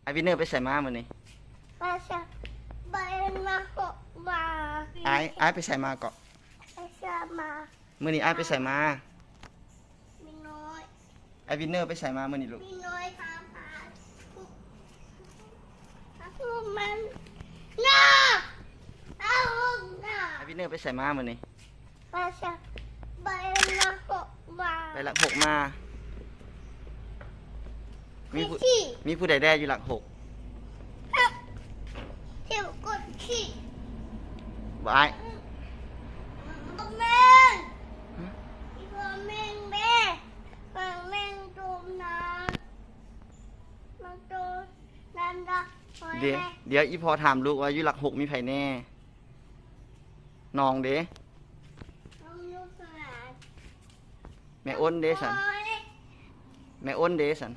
ອ້າຍວິນເນີໄປໃສມາມື້ນີ້? ໄປສະ ໄປມາຫົກມາ. ອ້າຍ ອ້າຍໄປໃສມາເກາະ? ໄປສະມາ. ມື້ນີ້ອ້າຍໄປໃສມາ? ມີນ້ອຍ. ອ້າຍວິນເນີໄປໃສມາມື້ນີ້ລູກ? ມີນ້ອຍຖາມຫາ ຫາລູກມັນນະ ຫາລູກນະ. ອ້າຍວິນເນີໄປໃສມາມື້ນີ້? ໄປສະ ໄປລັກຫົກມາ. ໄປລັກຫົກມາ. ມີຜູ້ ມີຜູ້ໃດແດ່ຢູ່ຫຼັກຫົກ? ທີ່ກົດຂີ້ ບໍ່ອ້າຍ? ບໍ່ແມ່ນ ອີ່ພໍ່ແມ່ງເດ້ ແມ່ງໂຕນານ ມັນໂຕນານດອກ. ດຽວ ດຽວອີ່ພໍ່ຖາມລູກວ່າຢູ່ຫຼັກຫົກມີໃຜແດ່? ນ້ອງເດ້? ນ້ອງຢູ່ຂ້າງຫຼັງ. ແມ່ອົນເດ້ຊັ້ນ? ແມ່ອົນເດ້ຊັ້ນ?